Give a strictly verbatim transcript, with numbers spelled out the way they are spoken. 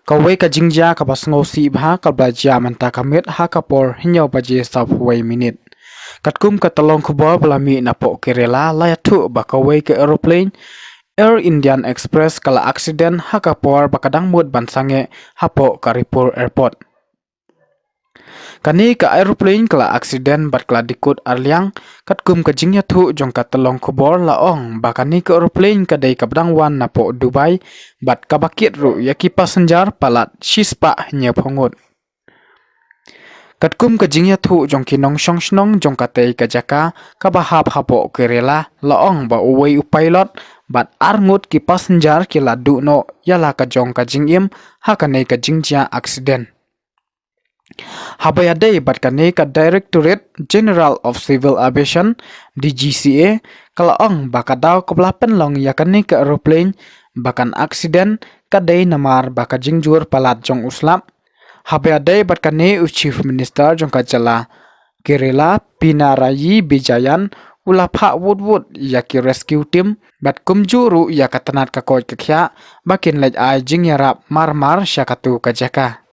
Kawei ka jingjia kaba sngewsih bha kaba la jia mynta ka miet ha ka por hynñiew baje sawphew wei minit. Katkum ka tyllong khubor ba la mih napoh Kerala la ïathuh ba kawei ka aeroplane Air Indian Express ka la accident ha ka por ba ka dang mut ban sangeh hapoh Karipur Airport. Kane ka aeroplane ka la accident bad ka la dikut arliang, katkum ka jingïathuh jong ka tyllong khubor la ong ba kane ka aeroplane ka dei kaba dang wan napoh Dubai bad kaba kit ruh ïa ki passenger palat shispah hynñiewphew ngut. Katkum ka jingïathuh jong ki nongshong shnong jong katei ka jaka kaba hap hapoh Kerala la ong ba uwei u pilot bad ar ngut ki passenger ki la duh noh ïa la ka jong ka jingim ha kane ka jingjia accident. Haba ïadei bad kane ka Directorate General of Civil Aviation, D G C A, ka la ong ba ka daw kaba la pynlong ïa kane ka aeroplane ba kan accident ka dei namar ba ka jingjur palat jong u slap. Haba ïadei bad kane u Chief Minister jong ka jylla Kerala Pinarayi Vijayan u la phah wut wut ïa ki rescue team bad kumjuh ruh ïa ka tnat ka koit ka khiah ba kin leit ai jingïarap marmar sha katu ka jaka.